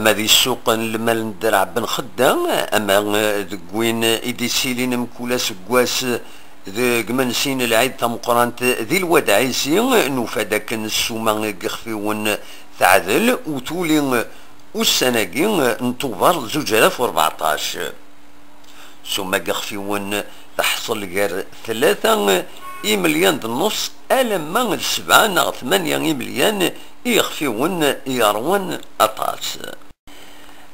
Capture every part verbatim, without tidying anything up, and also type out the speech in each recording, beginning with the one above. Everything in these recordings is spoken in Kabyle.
Ma di ssuq n lmal n Dderɛ Ben Xedda, ama deg win i d-ittilin mkul aseggas deg imensi n lɛid tameqqrant di Lwad Ɛisi, nufa-d akken ssuma n yixfiwen teɛdel u tuli ussan-agi n Tubeṛ zuǧ alaf u rbeɛṭac. Ssuma n yixfiwen teḥṣel gar tlata imelyan d nnefṣ alamma d sebɛa neɣ tmanya imelyan i yixfiwen yeṛwan aṭas.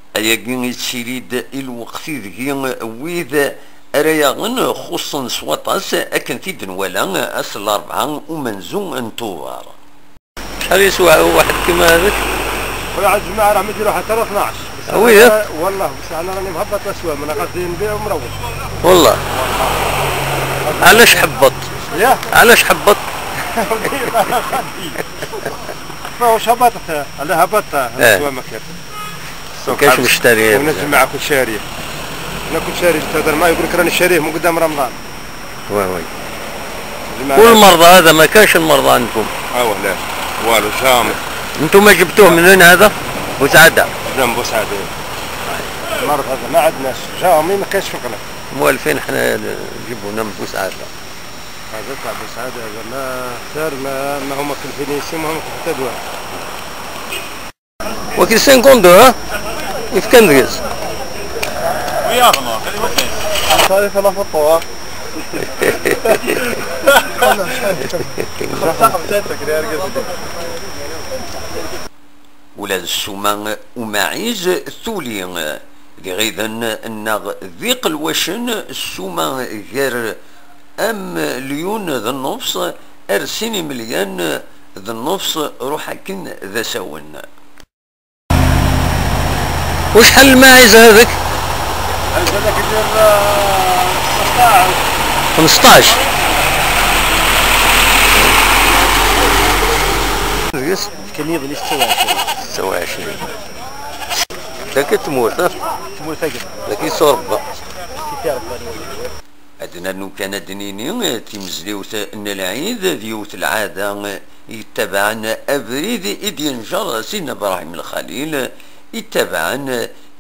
Ayagi yettili-d i lweqt ideg wid ara yaɣen xuṣṣen s waṭas, akken t-id-nwala ass n larebɛa umenzu n Tubeṛ. شحال يسوى واحد كيما هذاك؟ خويا، على الجماعة راه ما يديروا حتى راه اثناش. بصح آه، وي، أنا، والله، بصح أنا راني مهبط الأسوام، أنا غادي نبيع ومروح. والله. علاش حبط؟ يا؟ علاش حبط؟ فواش هبطت؟ على هبطت، آه. الأسوام ما كان. ما كانش مشتري. ونجمع كل شاريه. أنا كنت شاري، تهضر معايا يقول لك: "راني شاريه من قدام رمضان". وي، وي. زعما والمرضى هذا ما كانش المرضى عندكم؟ اه، وعلاش؟ والو، جامي. انتم جبتوه منين هذا؟ بوسعادة؟ لا، من بوسعادة. المرض هذا ما عندناش، جامي ما كانش في القناة. موالفين احنا نجيبونا من بوسعادة. هذا تاع بوسعادة هذا ما خسر، ما، ما هما كلفين يسي، ما هما حتى دواء. وكي سينكوندو، ها؟ يفكان دقيس. صافي، فلا فطور. Ula d ssuma umaɛiz tuli d iɣiden nneɣ d iqelwacen, ssuma gar amelyun d nnefṣ ar sin imelyan d nnefṣ, ruḥ akken d asawen. وشحال الماعز هذاك؟ هذاك يدير، آه، خمسطاش. خمسطاش. كان يظل ستة وعشرين. ستة وعشرين. ذاك تموت، ها؟ تموت هكذا. ذاك يصور با. كيف يعرف؟ Ad nernu kan ad d-nini, timezliwt n Lɛid d yiwet lɛada yettabaɛen abrid i d-yenjer Sidna Bṛahim Lxalil, yettabaɛen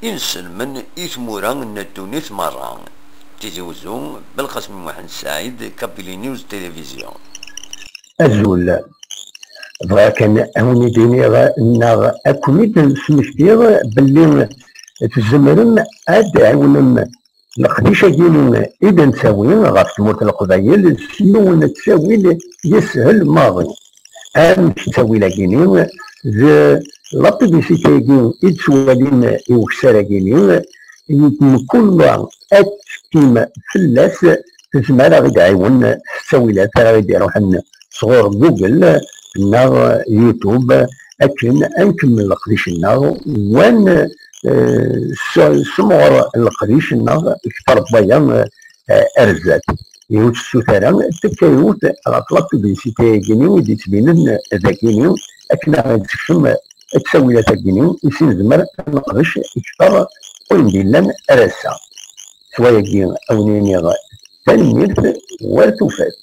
inselmen i tmura n ddunit merra. Tizi Wezzu, Belqasem Muḥend Saɛid, Kabili News Télévision. Azul. Bɣiɣ kan ad wen-id-iniɣ neɣ ad ken-id-smektiɣ belli tzemrem ad d-tɛiwnem leqdic-agi i d-nettawi ɣef tmurt n Leqbayel s yiwen n ttawil yeshel maḍi. Amek ttawil-agi-ni? D la publicité-agi i d-ttwalin i ukessar-agi-ni, mkul wa ad tekkim fell-as, tezmer ad ɣ-id-ɛiwen s ttawilat ara ɣ-id-iruḥen sɣur Google neɣ YouTube, akken ad nkemmel leqdic-nneɣ, wan, eh, s-, semɣer leqdic-nneɣ kter n waya, eh, ar zdat. Yiwet tessut ara, tekka yiwet ɣef la publicité-agi-ni i d-yettbinen dagi-ni, akken ad ɣ-id-tekcem ttawilat-agi-ni, i sin nezmer ad neqdec kter n wayen d-yellan ar ass-a. S wayagi, ad wen-iniɣ tanemmirt, war tufat.